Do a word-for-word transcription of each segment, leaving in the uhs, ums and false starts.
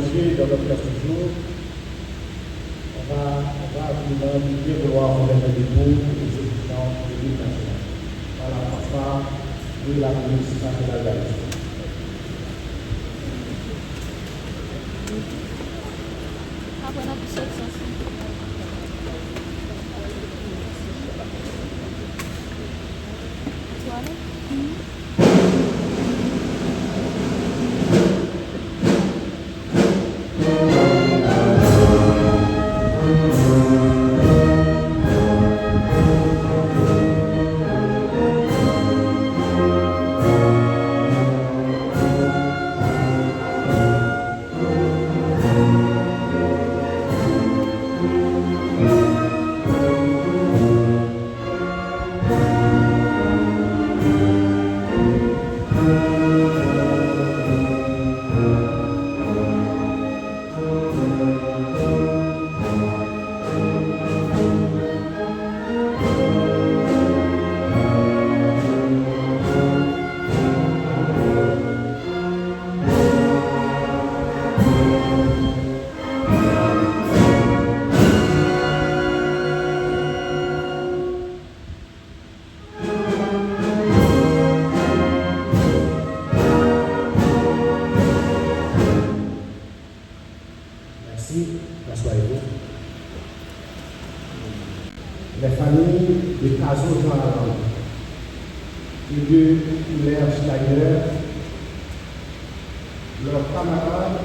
Dans notre classe toujours, on va, on va rapidement dire gloire au Maître de Dieu et aux dirigeants de l'hymne national. Voilà, on passe par Louis Lapolis, national d'Haïti. Merci. Bonsoir et vous. Les familles de Cazo Jean Alan et de Hilaire Schneider, leurs camarades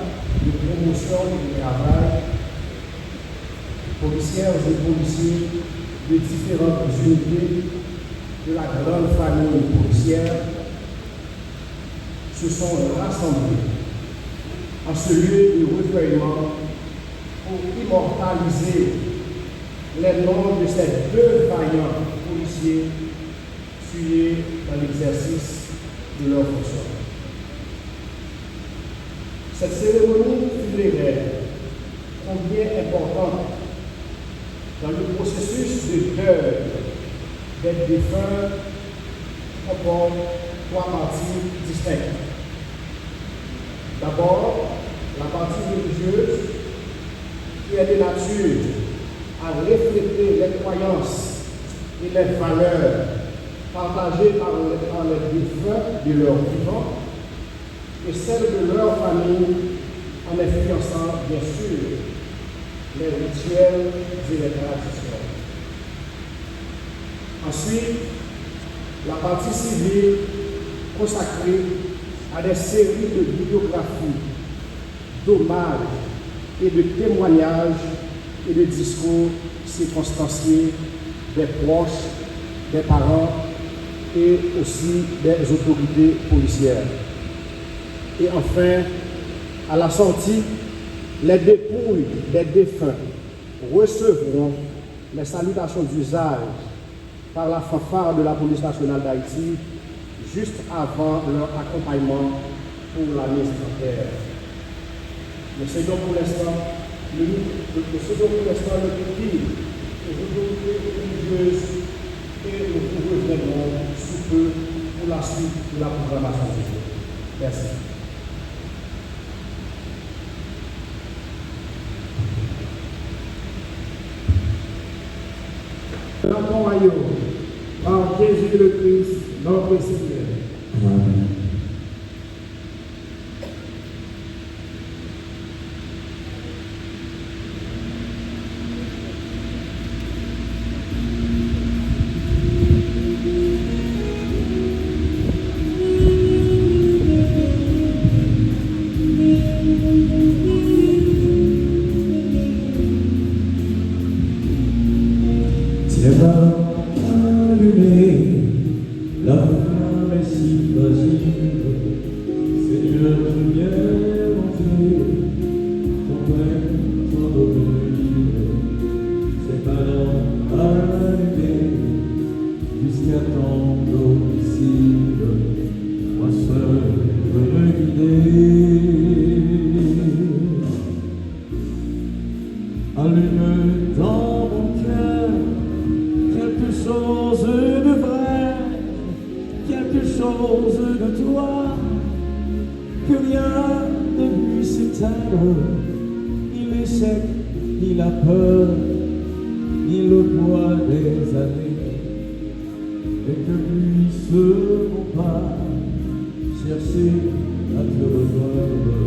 de promotion et de travail, policières et policiers de différentes unités de la grande famille policière, se sont rassemblés en ce lieu de recueillement pour immortaliser les noms de ces deux vaillants policiers tués dans l'exercice de leurs fonctions. Cette cérémonie funéraire, combien importante dans le processus de deuil des défunts, comporte trois parties distinctes. D'abord, la partie religieuse, qui est de nature à refléter les croyances et les valeurs partagées par les, par les défunts de leur vivant, et celle de leur famille, en influençant bien sûr les rituels et les traditions. Ensuite, la partie civile consacrée à des séries de biographies, d'hommages et de témoignages et de discours circonstanciés des proches, des parents et aussi des autorités policières. Et enfin, à la sortie, les dépouilles des défunts recevront les salutations d'usage par la fanfare de la Police nationale d'Haïti juste avant leur accompagnement pour la mise en terre. Nous cédons pour l'instant le, nous, nous cédons pour l'instant le culte aux autorités religieuses et nous vous reviendrons sous peu pour la suite de la programmation du jour. Merci. Dans ton royaume, par Jésus le Christ, notre Seigneur. Amen. Tèt pa alime, la mèsi Bondye. Ni l'échec, ni la peur, ni le poids des années, et que puisse mon pas chercher à te rejoindre.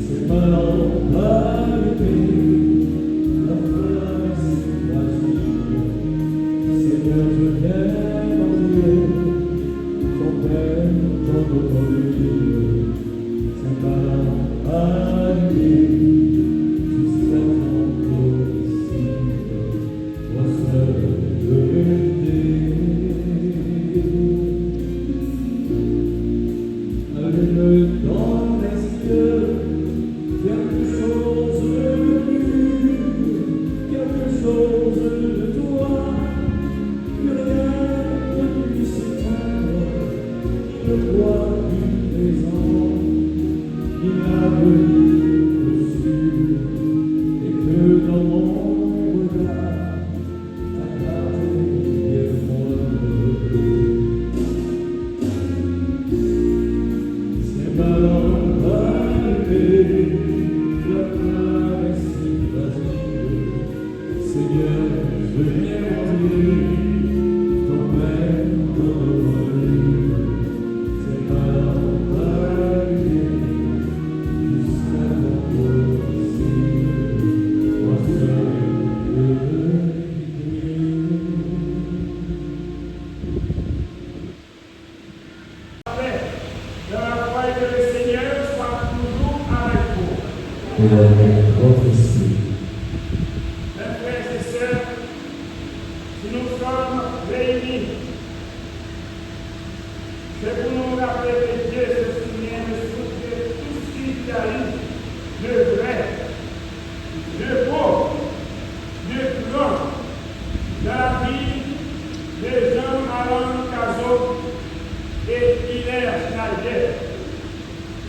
C'est ma lampe allumée, la flamme est fragile. Seigneur, je viens mendier ton père, ton Dieu. C'est ma lampe allumée, jusqu'à ton domicile. Moi seul je t'ai. Allume dans mes yeux quelque chose de pur, quelque chose de toi, que rien ne puisse éteindre, ni le poids du présent, ni l'avenir futur, et que dans mon regard, Dans la foi et que le Seigneur soit toujours avec vous. Et avec votre esprit. Mes frères et sœurs, si nous sommes réunis, c'est pour nous rappeler que Dieu se souvient de tout, de tout ce qu'il y a eu de vrai, de beau, de grand dans la vie de Jean Aaron Cazot et Hilaire Schneider.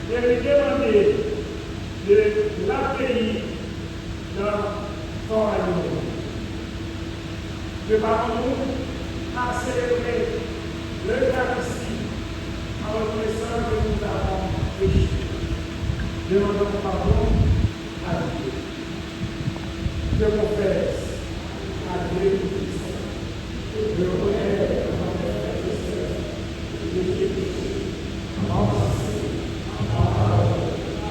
Et lui demander de l'accueillir dans son royaume. Dieu, pardonne-nous à célébrer l'Eucharistie en reconnaissant que nous avons péché. Demandons pardon à Dieu. Je confesse à Dieu Tout-Puissant et je reconnais envers mes frères et sœurs que j'ai péché en pensée, en parole,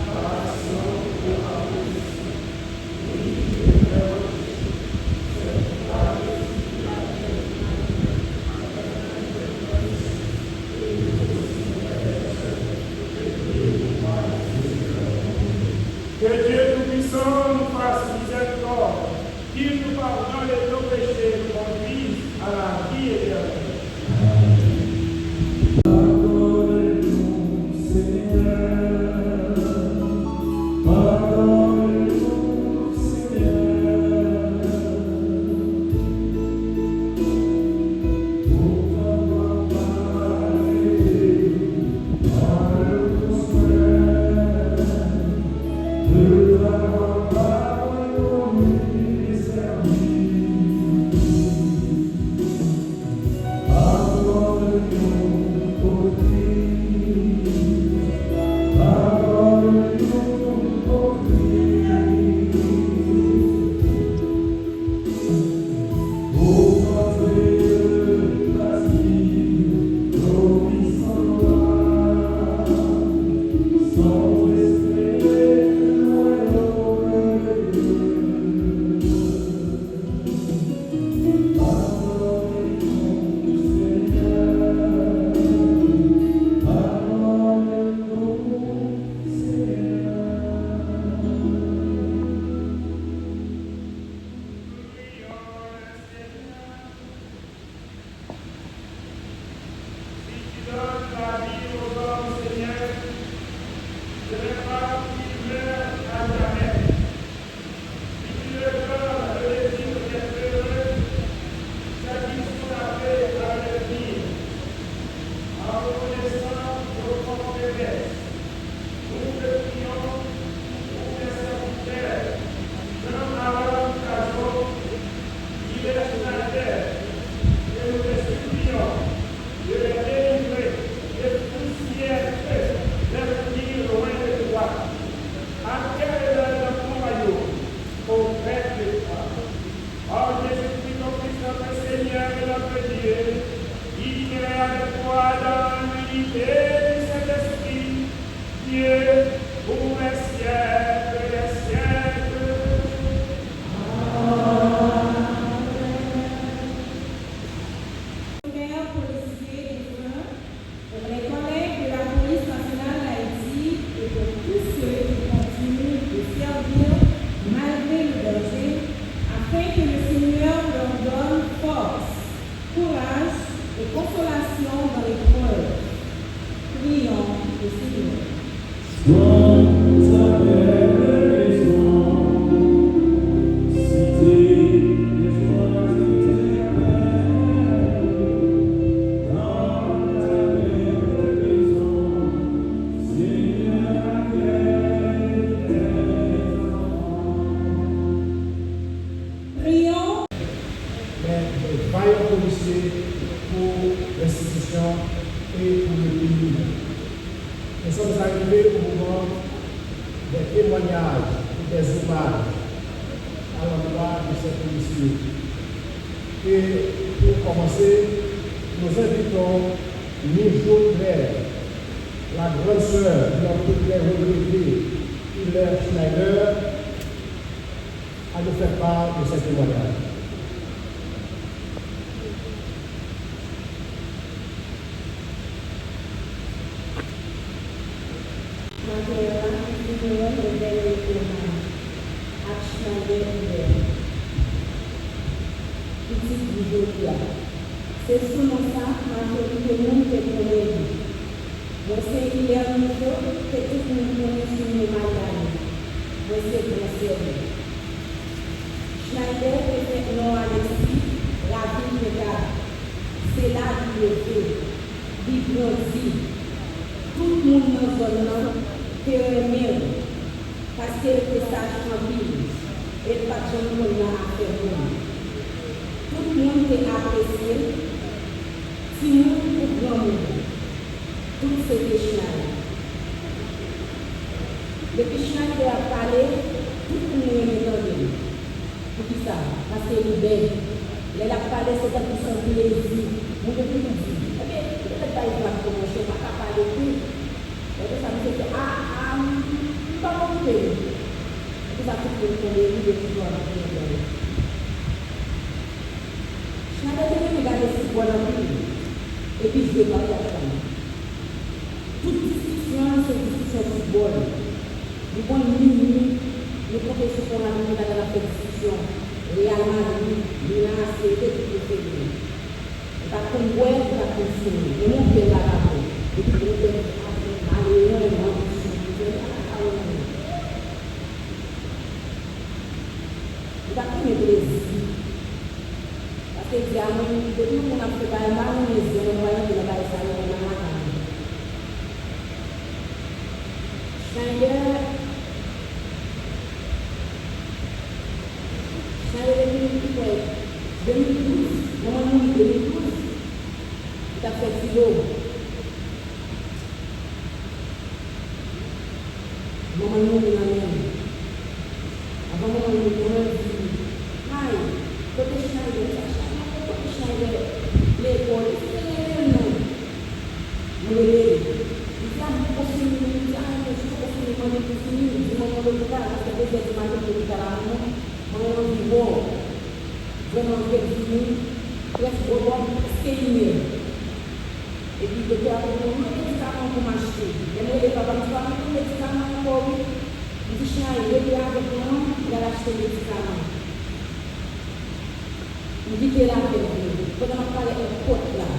par action et par omission. Que Dieu Tout-Puissant nous fasse miséricorde Men, men vayan polisye pou lenstitisyon e pou lepeyi. Ensanm sa rive o moman dè temwanyaj e dè omaj a landwa de sè polisye. E pou kòmanse, nou envitons Miss Jolivet, la grande sœur de notre très regretté Hilaire Schneider, à nous faire part de ses témoignages. Maten an, nou fini rann yon dènye omaj ak Schneider Hilaire, pitit Guy Joly a. Se sou non sa majorite moun te konnen li. Mwen se Hilaire Michaud, ke tout moun konnen sou non Maryani. Mwen se gran sè li. Schneider te fèt Nò Alèsi, ravin Pentad. Se la li leve, li grandi. Tout moun nan zòn nan te renmen l, paske l te saj anpil, e l pa t janm konn nan afè moun. Tout moun te apresye l, timoun kou granmoun, tout se te Schneider. Depi Schneider ap pale, tout moun renmen tande l. Poukisa? Paske li bèl. Lè l ap pale, se tankou se yon plezi. Moun yo toujou di, ebyen, ki lè bay vag tou, monchè, ou pa ka pale pi? Lè konsa, misye di, a, a, m, m pa konn okipe li. Epi sa tout moun konnen li depi tou ap byen bèl. Schneider te renmen gade foutbòl anpil, epi jwe bal lakay. Tout diskisyon l se diskisyon foutbòl. Li konn minui, li konte sou Konrad Mouchada l ap fè diskisyon Real Madrid, Milan A C, ekip prefere l. Li pa t konn bwè, li pa t konn fimen. Menm yon bèl vagabon. Depi pou yon bèl vagabon, maleran, anbisyon, li pa t ka renmen. Li pa t renmen plezi. Paske l di a mwen, depi yon moun ap fè bagay, m pa renmen zen, mwen pa rentre nan bagay sa yo, mwen nan lakay mwen. Schneider, Schneider depi, depi de mil douz, manman l mouri de mil douz, li t ap fè filo. Manman l mouri nan men l. Avan manman l mouri, manman l di, May, kote Schneider? Sa Schneider, kote Schneider? Lekòl, li di, se rele l non. Nou rele l. Li di, a, m poko fini, li di, a, men si w poko fini, mande l pou fini. Li di, manman lopital, paske de zè di maten, lopital a manman, manman l anvi wè w. Vrèman, vre, vini, prèske, bon, prèske inè. Epi doktè a te di mwen, men medikaman pou m achte. Lè m rele papa m, m di, pa gen medikaman ankò wi. M di, Chay, rete avèk manman m, m pral achte medikaman. M kite l avèk li. Pandan m ap pale ak pòt la,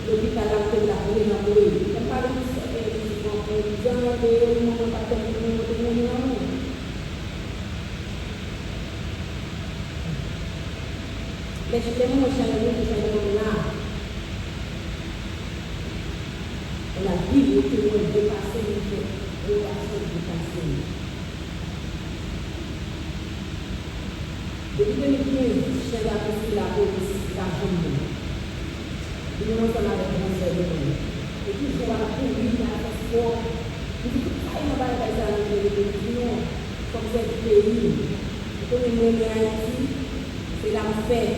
lopital la, m tande l ap rele m, ap rele. Lè m pale, m di, sè, e, li di, bon, e, m di, an, deyò, manman pa tande, manman te mouri nan men. Lè, lè mwen wè Chay, mwen wè Chay nan la. Lè l ap vini, yo te wè l depase, li fè gwo aksyon depase. Depi de mil kenz, Chay la konstwi lapolis, li pa janm bon. Li menm ansanm avèk gran sè li menm. Epi jan w ap kouri, l al fè spò. Li di tout sa yo nan bagay sa yo, li rete, li di non, fò m sèvi peyi m. Ou konnen m renmen Ayiti, se la m fèt.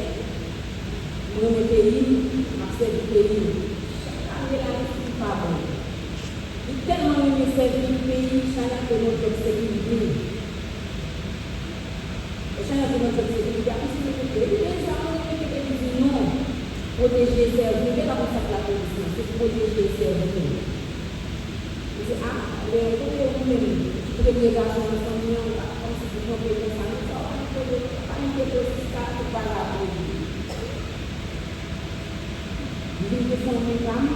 M renmen peyi m, m ap sèvi peyi m. Chak ane la, li fin pa bon. Li tèlman renmen sèvi peyi, Chay ap fè yon djòb sekirite. Echanj ant nou nan zòn sekirite a, misye rete, epi lè sa mwen rete, epi di non, pwoteje sèvi, men pa konn sa k lapolis lan, se pwoteje sèvi. Misye, a, lè kote ou menm, ou te vle gason nan fanmi an, ou pa kòmsi pou kanpe konsa, non, sa w pa gen kote, pa gen kote w jiska tout bagay ap regle. M vin gen fanmi pa m,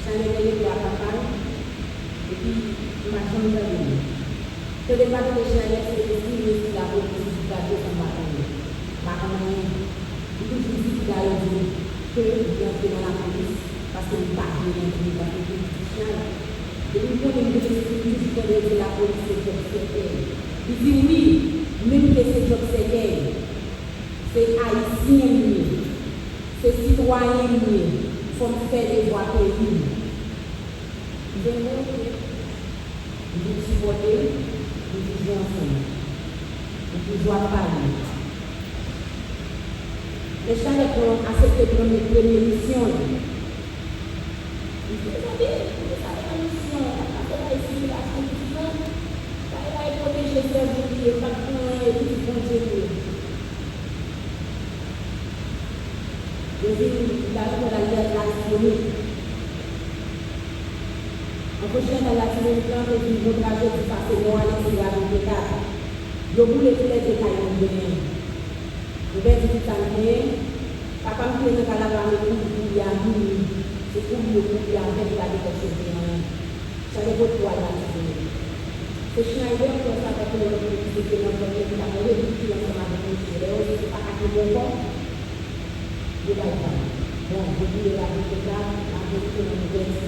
Chanèl gen legliz a papa l, epi M pa janm tande l. Tande m pa tande Schneider, se lespri, lespri lapolis, li gade sa m pa konnen. M pa konn anyen. Li toujou di li ta yo di ke li antre nan lapolis paske li pa vle rantre, paske li di Schneider. Depi m konnen m gen lespri, m toujou tande yo di lapolis se djòb sèkèy. Li di wi, menm ke se djòb sèkèy. Se ayisyen m ye. Se sitwayen m ye. Fò m fè devwa peyi m. M di, oke. M vin sipòte l, m vin jwe ansanm. M toujou ap pale. Mèt Schneider pran, aksepte pran premye misyon l. M di, mezanmi, poukisa e nan misyon? Afè bay sikilasyon pitit lan, bay, bay pwoteje sèvo li, e pa t pran anyen, epi di Bondye pou yo. Yo vin, li ta vin nan Latibonit. An fouche nan Latibonit lan, te vin gwo trajedi pase Noalex e Ravin Pekad. Yo boule toulède kay nou genyen. Nou pèdi tout sa n genyen. Papa m ki te nan kay la pa vle kouri, kouri a vini. Se kouri yo kouri avè l, pa gen kòb sove anyen. Sa te pot pou al nan Latibonit. Se Schneider, frè sa, avèk yon lòt polis ki te nan zòn nan ki t ap redikil ansanm avèk misye. Lè yo di se pa ka gen bon kò, yo bay bal. Bon, yo boule Ravin Pekad, Ravin Pekad, nou pèdi.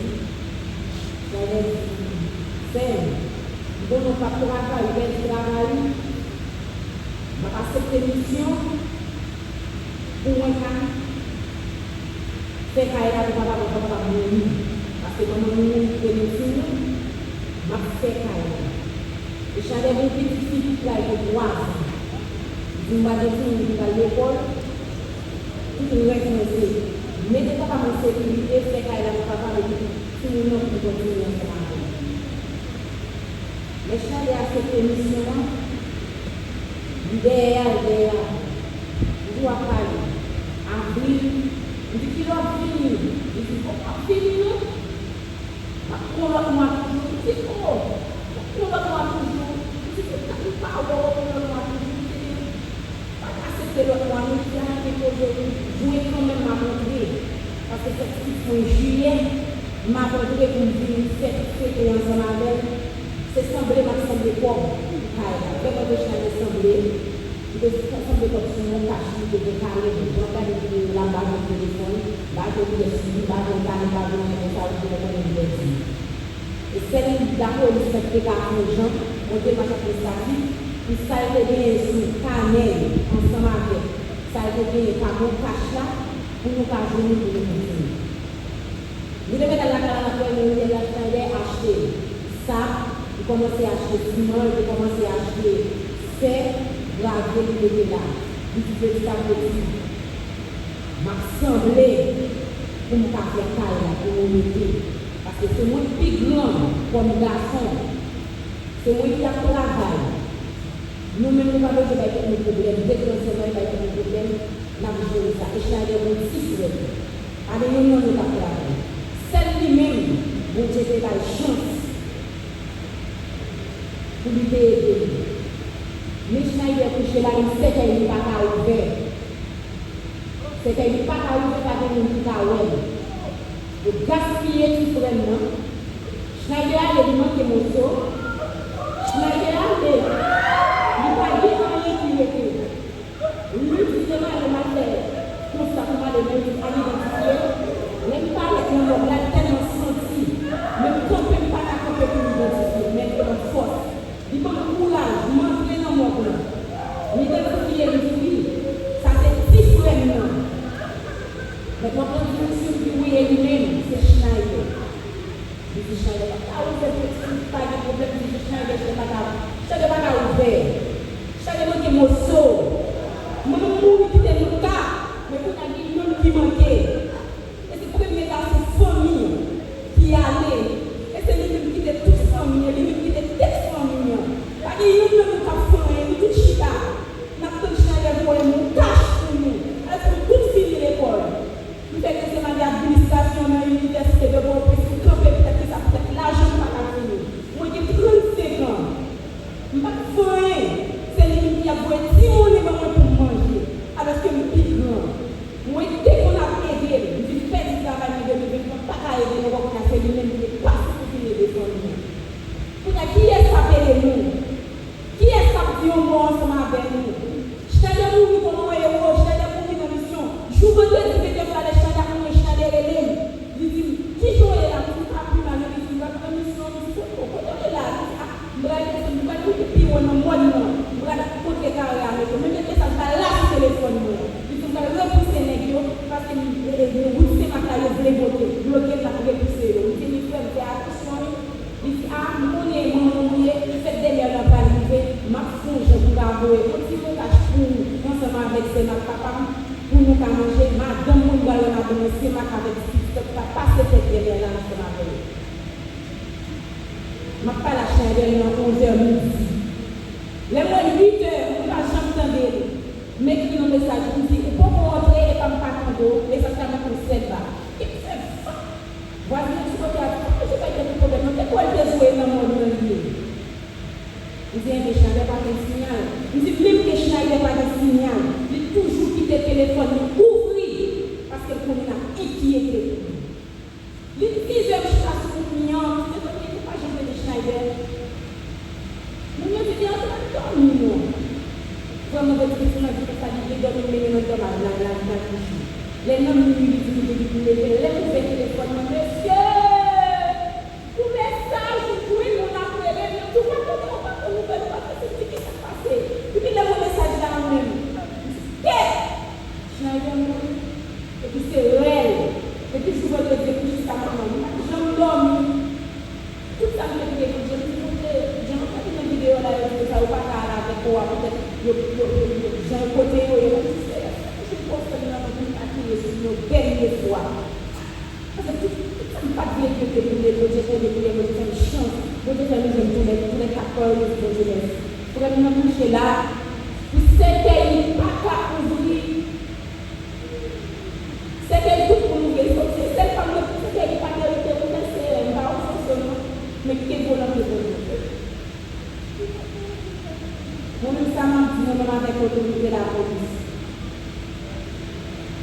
Schneider di, sè m, m konnen w p ap travay, ou pèdi travay ou. M ap aksepte misyon pou mwen ka fè kay la pou papa m, pou papa m mouri. Paske manman m mouri, kite nou timoun, m ap fè kay la. E Schneider gen yon pitit fi ki pral gen twa zan. Li di, m pral gen timoun ki pral lekòl. Tout rèv mwen se mete papa m an sekirite, fè kay la pou papa m, epi timoun nan pou kontinye ansanm avè l. Mèt Schneider aksepte misyon an, li dèyè a, li dèyè a. M di w ap pale. Avril, m di, kilè w ap vini? Li di, bon, m ap vini non. M ap pran lòt mwa toujou. M di, o, m ap pran lòt mwa toujou. M di, se tan m pa wè w, w ap pran lòt mwa toujou. M te di, pa t aksepte lòt mwa non, li di a gen koze wi, jwen kanmenm m ap antre. Paske fèt sis mwen jiyè, m ap antre pou m vin fèt, fete ansanm avè l. Se sanble m ap sanble kòb pou kay la. Vrèman, Reginald te sanble, li te sanble kòb sou yon kach, li te gen kare, bon, jan m gade videyo la, m pa jwenn telefòn, m pa jwenn pyès sou li, m pa jwenn kare, m pa jwenn anyen konsa, ou te konnen li pèdi. E sèl lapolis mèt te ka fè yon jan, yon demach administratif, pou sa l te genyen sou kanè l ansanm avèk sa l te genyen pa bò kach la, pou nou ka jwenn li pou nou kontinye. Nou te mèt al lakay la, n ap wè nan riyèl la, Schneider achte sab, li kòmanse achte siman, li te kòmanse achte fè, gravye, li mete la. Li di peti a peti, m ap sanble pou m ka fè kay la, pou nou rete. Paske se mwen k pi gran kòm gason. Se mwen ki ap travay. Nou menm, nou pa bezwen bay tèt nou pwoblèm. De gran sè mwen bay tèt nou pwoblèm, n ap jere sa. E Schneider gen ti frè. Pa gen youn nan nou k ap travay. Sèl li menm, Bondye te bay chans pou li te ede nou. Men Schneider kouche la, li sèkèy li pa ka ouvè. Sèkèy li pa ka ouvè, pa gen moun ki ka wè l. Yo gaspiye ti frè m nan. Schneider ale, li manke moso. Schneider ale, li pa gen anyen ki rete. Li di se m ale, m al fè konsa pou m ale, men li pa idantifye. Lè m parèt nan mòg la, l tèlman santi, men m kanpe, m pa ka kanpe pou m idantifye, men se yon fòs. Li ban m kouraj, m antre nan mòg la. M idantifye, m di wi, sa se ti frè m nan. Mèt mwen pran di misye, m di wi, e li menm, se Schneider. Li di Schneider pa ka ouvè, peti, pa gen pwoblèm, li di Schneider, Schneider pa ka, Schneider pa ka ouvè. Schneider manke moso. Manman m mouri kite nou ka, men kounye a gen youn ki manke. E se premye gason fanmi an ki ale. E se li menm ki te tout fanmi an, li menm ki te tèt fanmi an. Pa gen youn nan nou k ap fè anyen, nou tout chita. N ap tann Schneider voye nou kach pou nou. Alèske nou tout fini lekòl. M fè dezyèm ane administrasyon nan inivèsite de Pòtoprens, m kanpe poutèt kisa? Poutèt lajan m pa ka fini. Mwen gen trannsenk an. M pa t fè anyen. Se li menm ki ap voye timoun A, m konnen manman w ye, fèt dèyè lan pral rive, m ap fè yon jan pou m ka voye yon ti mokach pou ou, ansanm avèk sè m ak papa m, pou nou ka manje. Madanm mwen, m pral wè madanm mwen, se m ak avèk ti pitit la pase fèt dèyè lan ansanm avè yo. M ap pale ak Schneider nan onzè midi. Lè m wè l uitè, m pa janm tande li. M ekri yon mesaj, m di, ou poko rantre, epa m pa tande w, mesaj la nan konsèt la. Epi se sa. Vwazen an sou kote a di, "Kòman Joseph gen tout pwoblèm nan? Te kwè l te sou nan mòn nan li ye." M di, "Enben, Schneider pa gen siyal." M di, "Menm ke Schneider pa gen siyal, li toujou kite telefòn li ouvri, paske l konnen n ap enkyete pou li." Li di, "Kizè m chita sou kout mi an, se tankou li pa janm tande Schneider." Moun yo di, "Li antre nan dòmi, non." Vrèman, vre, ti pitit lan di konsa, li vle dòmi, m mennen nan dòm al, la, la, la, toujou. Lè nan minui, li di, li vle vin leve. Lè m ouvè telefòn mwen, mesye! Pou mesaj ou jwenn, moun ap rele m, yo di, "Ou pa tande, ou pa pran nouvèl, ou pa fè sesi, kisa k pase?" Epi lè m wè mesaj la, mwen menm, m di, "Kèt!" Schneider mouri. Epi se rèl. Depi jou vandredi pou jiska kounye a, m pa t janm dòmi. Tout sa m te priye Bondye, m di, "Bondye, jan m ap gade nan videyo la, yo di konsa, yo pa ka al avèk ou a, poutèt yo, yo, yo, yo, jan yo pote yo ye." M di, "Seyè, fè m jwenn konsèy nan men pou m pa kriye sou li yon dènye fwa." Paske tout, tout sa m pa t vle priye pou li, Bondye tande priyè mwen, li fè m chans. Bondye fè m jwenn tou lè, tou lè kat kò yo, Bondye mèsi. Frè m nan kouche la, pou sèkèy li pa ka ouvri. Sèkèy tout moun ouvri. Li sòti, sèl pa m nan tout sèkèy li pa merite ouvè, se m pa ofanse non. Men kite volonte Bondye. Mwen menm sa m ap di nou menm avèk otorite lapolis.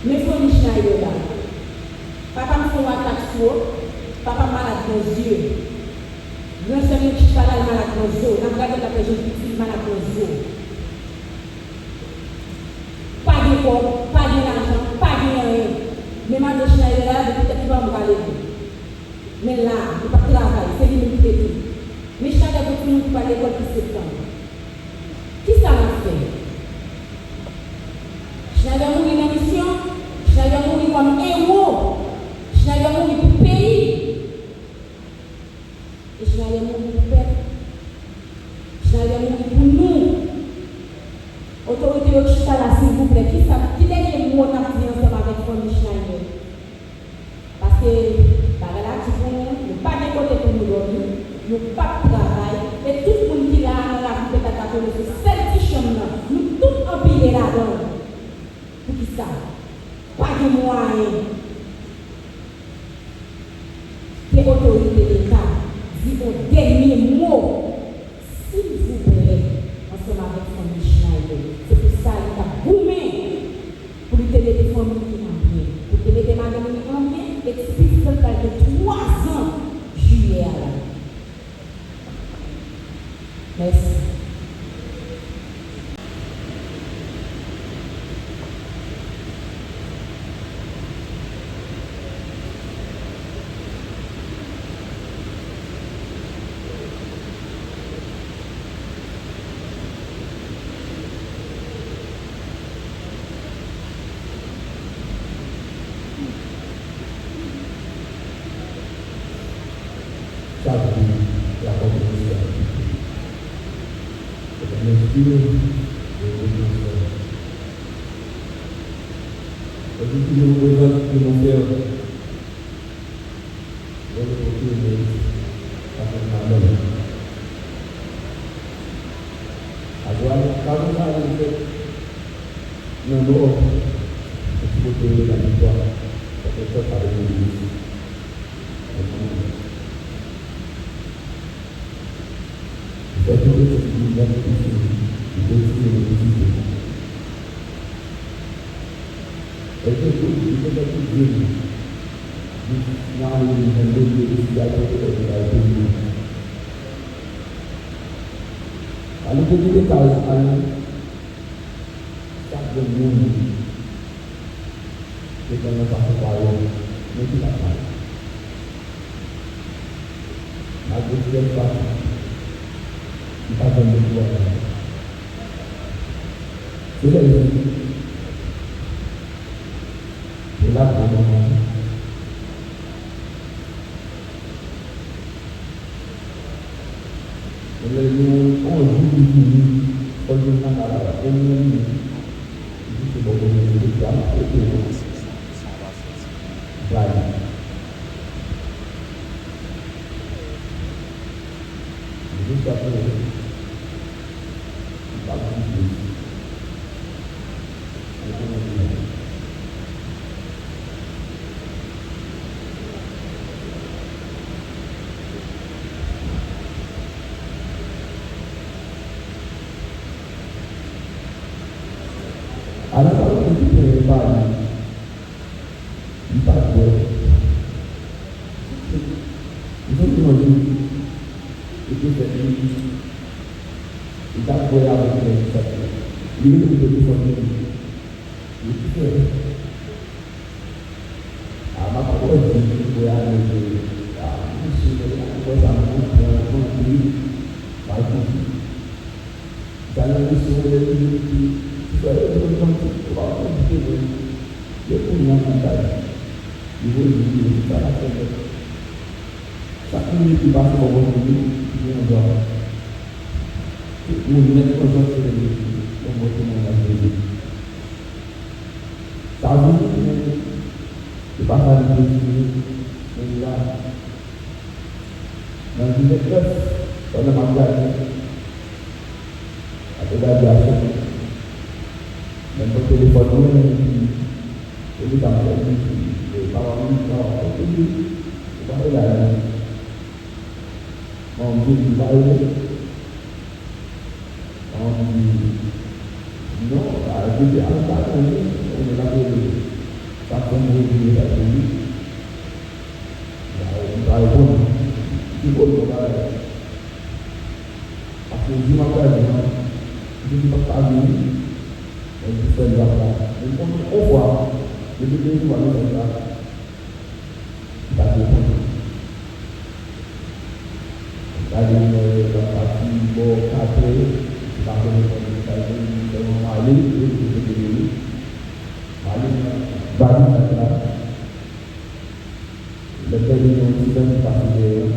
Men fanmi Schneider la. Papa m fè yon atak swòk, papa m malad nan zye. Gran sè m ki chita la, l malad nan zo. N ap gade l, l ap fè jan piti, l malad nan zo. Pa gen kòb, pa gen lajan, pa gen anyen. Men madan Schneider la, depi tèt li pa m pale li. Men la, li p ap travay, se li menm ki te di. Men Schneider gen timoun ki pral lekòl pou septanm. Kisa n ap fè? Schneider mouri nan misyon, Schneider mouri kòm ewo, Schneider mouri pou peyi, e Schneider mouri pou pèp, Schneider mouri pou nou. Otorite yo ki chita la, silvouplè, kisa, ki dènye mo n ap di ansanm avèk fanmi Schneider? Paske bagay la di pou nou, nou pa gen kote pou nou dòmi, nou p ap travay, e tout moun ki la a nan lavi pèp la ta konnen se sèl ti chanm nan, nou tout anpile ladan l. Poukisa? Pa gen mwayen ke otorite Leta di yon dènye mo, silvouplè, ansanm avèk fanmi Schneider. Se pou sa li t ap goumen. Pou li te mete fanmi li an byen, pou li te mete madanm li an byen, e ti pitit lan pral gen twa zan jiyè a la. Mèsi. Chak jou, y ap rankontre sèvitè. Etènèl Dye, yo vin nan sèvitè. Yo vin toujou prezan pou nou fè. Mwen, mwen, mwen, mwen, sa fè m mal. Adorasyon, sa nou ka fè nan nò, se ti kote yo la viktwa, sa fè pèp pa vin legliz. Fè tout efò pou nou gade pou fini, pou kontinye vizite. Èske tout, li te fè tout je li. Nan ane de mil vennde, li te deside al pote kò li bay peyi li. Alò, te gen de kay, al, chak grenn moun te gen yon fason pa yo, men ki pa mal. Malgre fidèl pa, li pa janm dekouraje. Se lè li, se la pou manman. Lè gen yon, yon jou ki vini, fò l jwenn nan kay la, premye minit, li kite bò kote l ye, li ap kote l. Li pale. Li jis ap kote l. Li p ap bouje. Li konnen li menm. Alò, sa vle di ke li pa li, li pa t bwè. Li sot nan jou, li te fè li, li t ap bwè avèk lè li sot. Li rete sou telefòn li. Li te fè. A, m ap wè di pou y ale, a, misye, m wè sa, m konprann, m anvi, m al konprann. Sa nan misye, m wè di, ti frè yo, yo konn ti, yo pa konn di mwen, yo konn nan kontak. Yo konn di, yo konn sa la fè. Chak minit ki pase, w ap wè di, li gen yon zòn. Tout moun nèt konn zòn se li, yon bon temwayaj de li. Sa vini, men se pa sa li te vini, men li la. Nan diznèf nèf, pandan m ap gade, apre gradyasyon, mwen pran telefòn mwen, epi, epi sa m fè, li di, e, papa m, non, epi li, ou pa rele a li. Bon, m di, ou pa rele? An, non, a, depi a, m pa konnen, konnen l ap rele. Sa fè m revire sa pou li. Li pa, li pa reponn. Li di, bon, bon, bagay. Paske di m ap gade, non. Li di, m p ap ka vini. Mwen di, frè, li p ap la. Men m konnen, yon fwa, depi de jou a, mesaj la. Li pa t reponn. Gade, lè l ap pati bò katrè, li pa t reponn, li pa t reponn, li sèlman pale, li di kote l ye. M ale nan badi kat la. Lè m tande gen yon ti nèg ki pase dèyè an,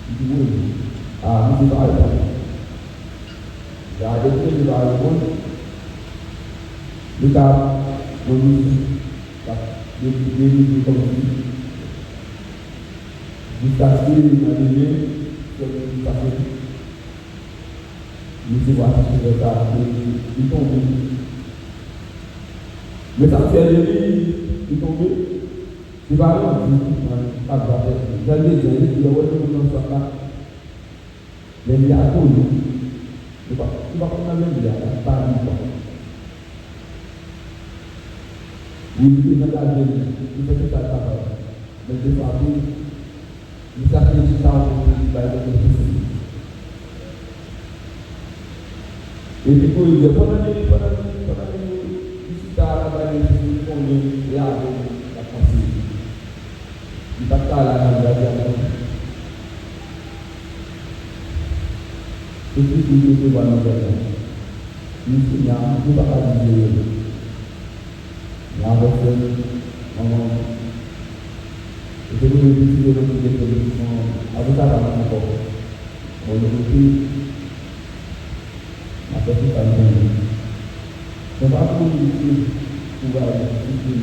li di, wi, a, misye pa reponn. Gade pou li pa reponn. Li t ap nan mizè, t ap de-, delivre kòmsi. Jiskaske nan demen, frè m di sa fè. Misye pase sou lè sa, li, li tonbe. Men sa k fè li, li tonbe, se pa yon di ki pran l, k ap batè. Jan l te di, li di, lè w wè moun nan swat la, lè li atounen, li pa, li pa konn nan men li a, li pa li kwa. Li, li deja gade l, li fè tout sa l kapab. Men defwa tou, li chache chita yon kote, li bay lòt moun soufri. Epi kou li, pandan li, pandan li, pandan li, li chita la bay lòt moun soufri, li konnen e avè l l ap pase. Li pa t ka la nan gradyasyon. Se ki pou l resevwa nouvèl la. Li di, "Nya, nou pa ka di vre." Nya avè frè m, manman m. E se pou yo di, "Ti yo nan ki geto, li di, non, avoka pa nan ankò." Bon, yo di, M ap fè tout sa m konnen. Men pa pou li di kouraj, disiplin.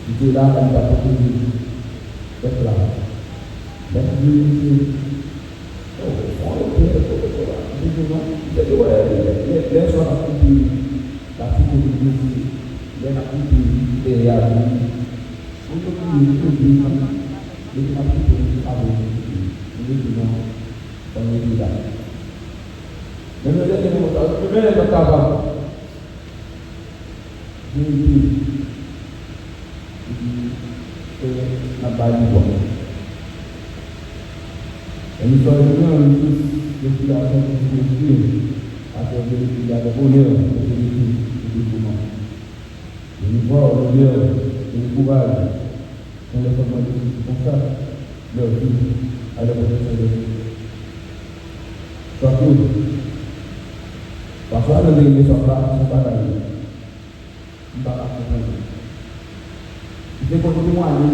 Li te la, li t ap pwoteje pèp la. Lè m di misye, o, fò yo te, fò yo te la. Misye di non. Misye di, wè, lè, lè, lè swa n ap koupe, l ap kite li blese. Lè n ap koupe, li dèyè a vini. Mwen te kriye, mwen te di, depi n ap koupe, nou te ka vini. Mwen te di non. Ban m rete la. Men mwen te gen yon lòt, men lòt kapab. Verite. Epi, fè n ap bay li bò. E li fè li pran li jis, epi avan pou li kontinye. Atè verite, li avè bonè, epi li di, epi pou mwen. Li di, "Waw, Daniel, gen kouraj." Yon lè fò mwen di konsa, lè w di, alè mwen te sonje. Swaf yo, pafwa lè m te rive swaf la, se yon bagay m pa ka konprann. Li te konn temwaye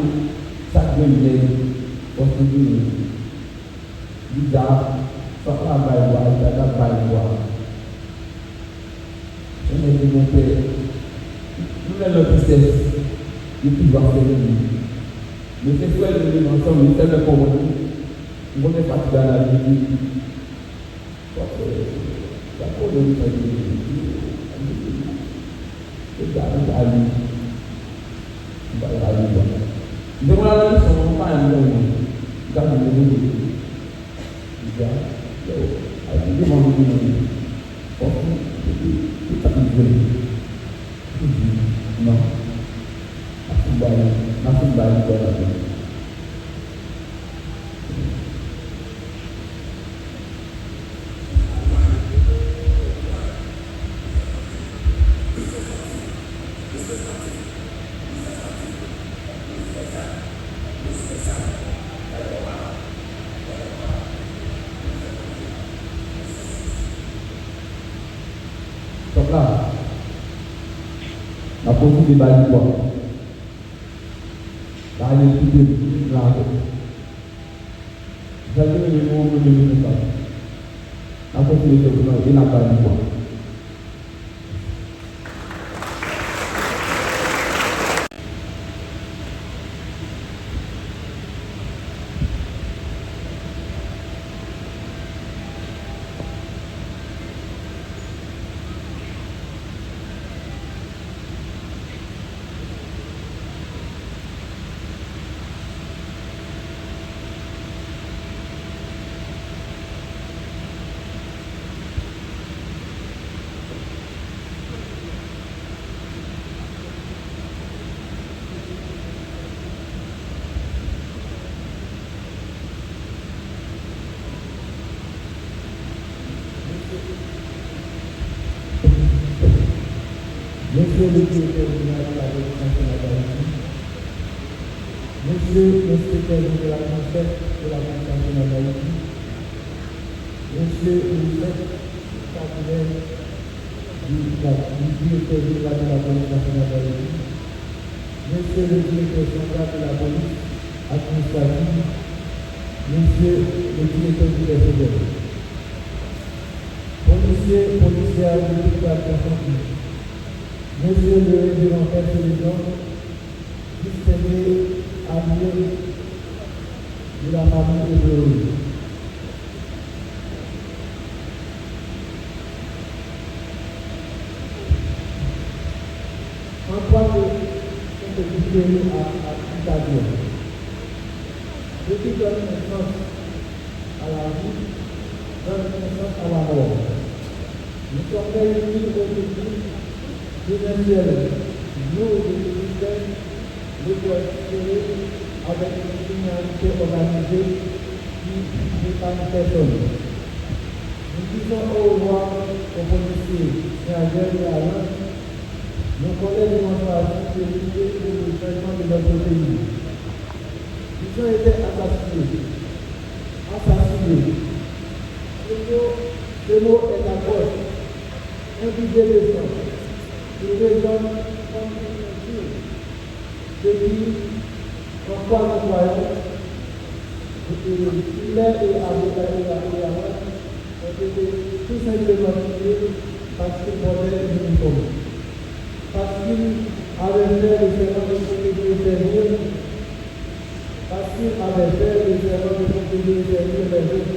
chak grenn nèg fòs li genyen. Ida, fòk la bay bwa, Ida t ap bay bwa. Yon nèg ki gen kè, yon lè lòt ki sèch, li toujou ap fè li menm. Men se frè li menm ansanm, li sèlman konprann li. M konnen fatig a lavi li. Fòk frè yo, y ap konnen li fè li menm. Ida, Ida, li. M pa ta li bwa. M te konn al nan misyon, m pa renmen mwen. M ta vin mwen. Ida, yo, al vin devan mwen, fòk ou, ou, ou, ou ta vin vre. Ou di, non. N ap fin bay, n ap fin bay li bwa la. Kòb la, n ap kontinye ba li bwa. Dayè, kite m la avè w. Jan li renmen nou, nou renmen nou konsa. N ap kontinye fè pou nou, e n ap ba li bwa. Mesye le Direktè Jeneral de la Polis Nasyonal d Ayiti, Mesye Enspektè Jeneral an Chèf de la Polis Nasyonal d Ayiti, Mesye le Chèf Kabinè du, la, du Directeur Général de la Police Nationale d'Haïti, Mesye le Direktè Santral de la Polis Administrativ, Mesye le Direktè du Pèsonèl, Polisye, Polisyè, Detektiv konfondu, Mesye le Reveran Pè Selezyon, Distenge alye de la fanmi Ebrewoz. An kwa ke, ke difere a, a, a Italyen. Depi donn nesans à la vie, donne naissance à la mort. Nous sommes réunis aujourd'hui, présentiel, nous, les Dominicains, le cœur serré, avec une criminalité organisée qui n'épargne personne. Nous disons au revoir aux policiers Jean-Albert et Alain, nos collègues qui ont choisi de lutter pour le changement de notre pays. Ils ont été assassinés, assassinés. Ce mot, ce mot est atroce, imbibé de sang. Il résonne comme un injure depuis, en quoi nous croyons, il est et avec la, et la, et la, ont été tout simplement tués parce qu'ils portaient une uniforme, parce qu'ils avaient fait le serment de protéger et servir, parce qu'ils avaient fait le serment de protéger et servir les autres.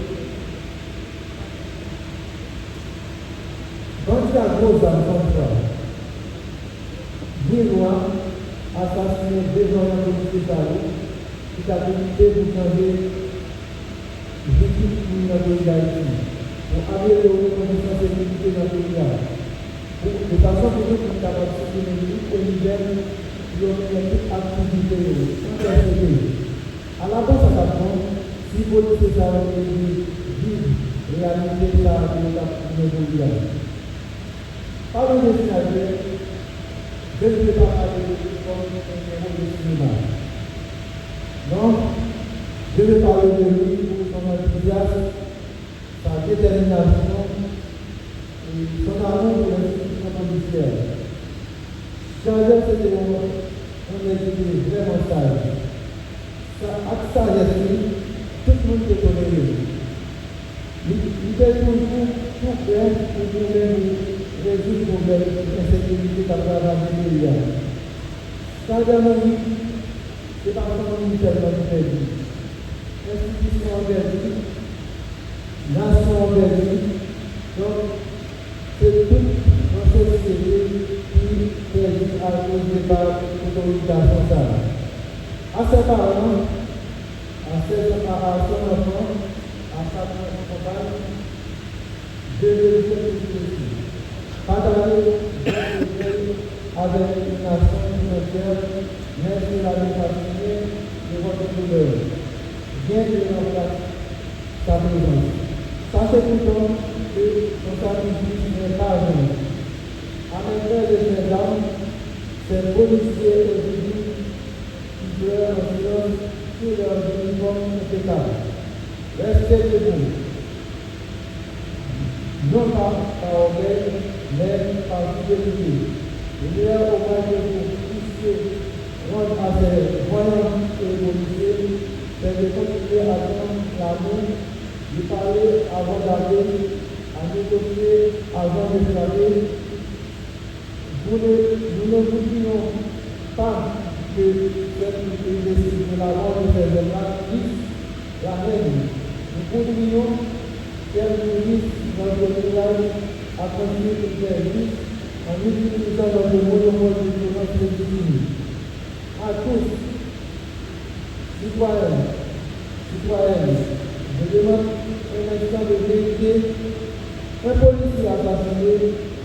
Bandi a gwo zam san fwa, byen nwa, asasinen de vanyan polisye sa yo ki t ap lite pou chanje vi tout moun nan peyi Dayiti, pou amelyore kondisyon sekirite nan peyi a, pou, de fason pou tout moun kapab sikile lib e libè pou yo mennen tout aktivite yo san pèsone. Ala bon sa t ap bon si polisye sa yo te vin viv reyalite sa a ke yo t ap tounen pou li a. Pami desinateur, je ne vais pas parler de lui comme un héros de cinéma. Non, je vais parler de lui pour son enthousiasme, sa détermination et son amour pour l'institution policière. Jean-Albert se te yon, yon nèg ki te vrèman saj. Sa, ak sajès li, tout moun te tolere l. pou tounen pou rezoud pwoblèm ensekirite k ap ravaje peyi a. Sa dènye wi, se pa fanmi sèlman ki pèdi. Enstitisyon an pèdi, nasyon an pèdi. Donk, se tout yon sosyete ki pèdi akoz de pa otorite sa a. A sè paran, a sè, a, a sè zanfan, a patwon konpay, je le dis tout ici. Pataje bòn nouvèl avèk yon nasyon ki sensè, men ki la desafine devan tout doulè. Gen e ranplas sa prezans. Sache poutan ke yon sakrifis men pa jwenn. Amèn frè e sè dam, sè polisye e vijil ki plè an silans sou lè inifòm enpekab. Reste debout. Non pa pa ògèy, men pa fidelite. Limyè omaj ke pou plis rann a sè vanyan e polisye, sè de kontinye atann lamou, de pale avan dape, a negosye avan de frape. Nou ne, nou ne voudrions pas que cette décision de la mort de ces hommes-là finisse la haine. Nous voudrions qu'elle finisse dans le courage à construire une paix juste en utilisant notre monopole de violence légitime. À tous, sitwayen, sitwayèn, je demande un instant de vérité. Un policier assassiné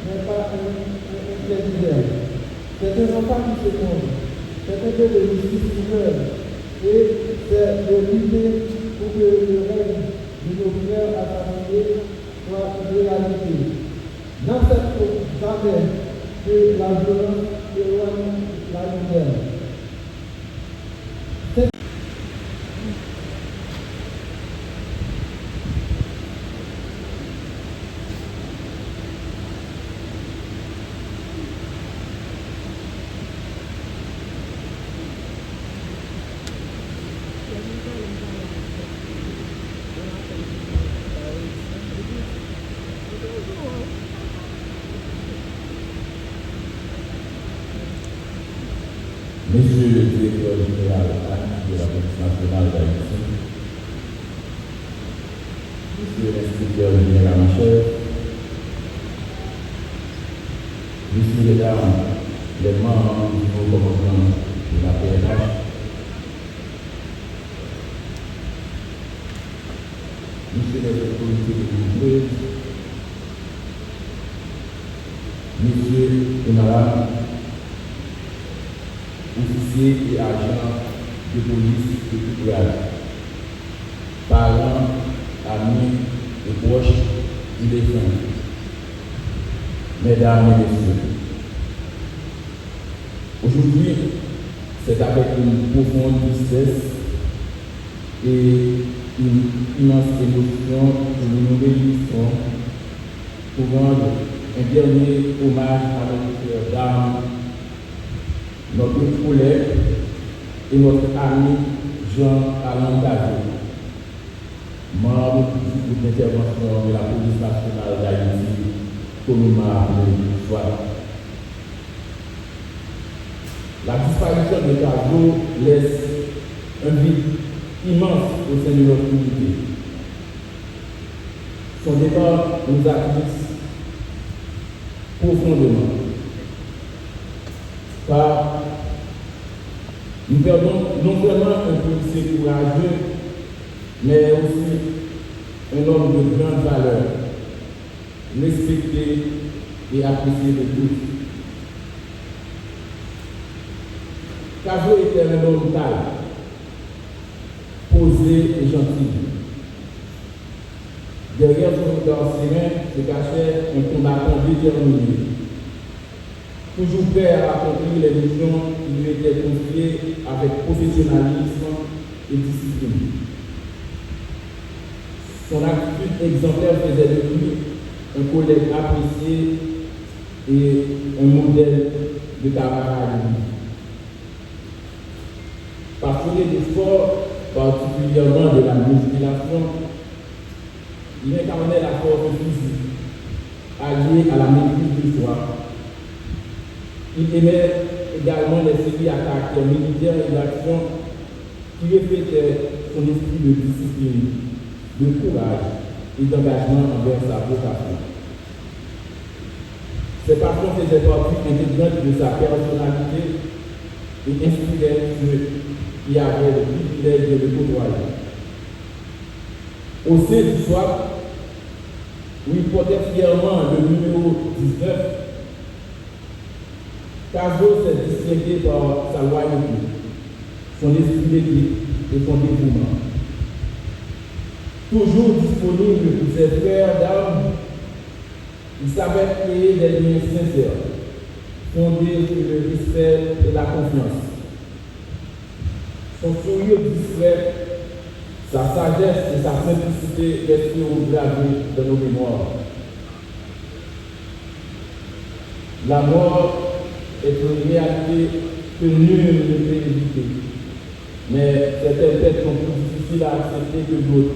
n'est pas un, un, un fait divers. C'est un enfant qui s'effondre. C'est un peu de justice qui meurt. Et c'est de lutter pour que le règne de nos frères assassinés soit une réalité. N'acceptons jamais que la violence éloigne la lumière. Mesye le Direktè Jeneral Adjwen de Lapolis Nasyonal Dayiti, Mesye Lenspektè Jeneral an Chèf, Mesye, Medam, les membres du Haut Commandement de la P N H, Mesye les autorités de l'entreprise, Mesye e Madam, ofisye e ajan de polis de tout grad, paran, ami e pwòch di defen, medam e mesye, aujourd'hui, c'est avec une profonde tristesse et une immense émotion que nous nous réunissons pour rendre un dernier hommage à notre frère d'armes, notre collègue et notre ami Jean Alan Cadieux, membre du groupe d'intervention de la Police nationale d'Haïti, communément appelé SWAT. La disparition de Cadieux laisse un vide immense au sein de notre unité. Son départ nous attriste profondément, car nous perdons non seulement un policier courageux, mais aussi un homme de grande valeur, respecté et apprécié de tous. Cadieux était un homme calme, posé et gentil. Derrière son regard serein se cachait un combattant déterminé, toujours prêt à accomplir les missions qui lui étaient confiées avec professionnalisme et discipline. Son attitude exemplaire faisait de lui un collègue apprécié et un modèle de camaraderie. Passionné de sport, particulièrement de la musculation, il incarnait la force physique, allié à la maîtrise de soi. Il émet également des séries à caractère militaire et d'action qui reflétaient son esprit de discipline, de courage et d'engagement envers sa vocation. Ses passions faisaient partie intégrante de sa personnalité et inspiraient ceux qui avaient le privilège de le côtoyer. Au sein du swap, où il portait fièrement le numéro dix-neuf, Cazo s'est distingué par sa loyauté, son esprit d'équipe et son dévouement. Toujours disponible pour ses frères d'armes, il savait créer des liens sincères, fondés sur le respect et la confiance. Son sourire discret, sa sagesse et sa simplicité resteront gravés dans nos mémoires. La mort est une réalité que nul ne peut éviter, mais certaines pertes sont plus difficiles à accepter que d'autres.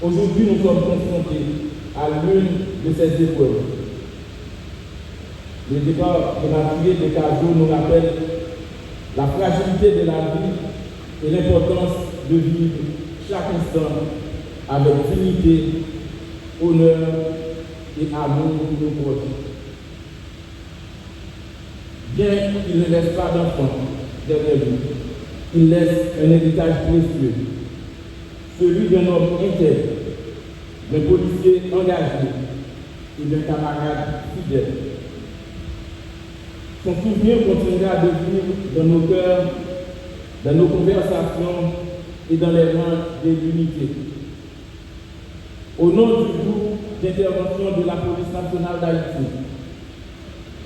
Aujourd'hui, nous sommes confrontés à l'une de ces épreuves. Le départ prématuré de Cazo nous rappelle la fragilité de la vie et l'importance de vivre chaque instant avec dignité, honneur et amour pour nos proches. Bien qu'il ne laisse pas d'enfant derrière lui, il laisse un héritage précieux, celui d'un homme intègre, d'un policier engagé et d'un camarade fidèle. Son souvenir continuera de vivre dans nos cœurs, dans nos conversations et dans les rangs de l'unité. Au nom du groupe d'intervention de la Police nationale d'Haïti,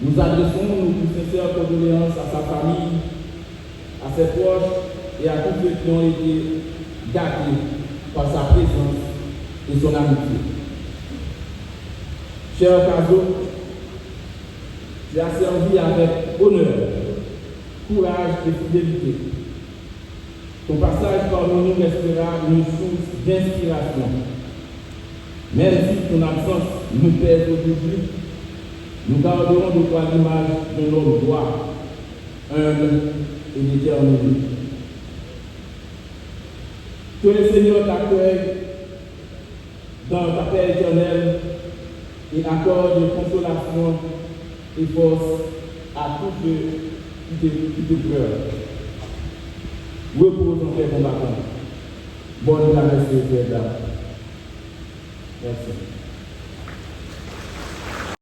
nous adressons nos plus sincères condoléances à sa famille, à ses proches et à tous ceux qui ont été gâtés par sa présence et son amitié. Cher Cazo, tu as servi avec honneur, courage et fidélité. Ton passage parmi nous restera une source d'inspiration. Même si ton absence nous pèse aujourd'hui, nous garderons de toi l'image d'un homme droit, humble et déterminé. Que le Seigneur t'accueille dans ta paix éternelle et accorde consolation et force à tous ceux qui te, qui te pleurent. Repose en paix, combattant. Bonne traversée, frère Dam. Merci.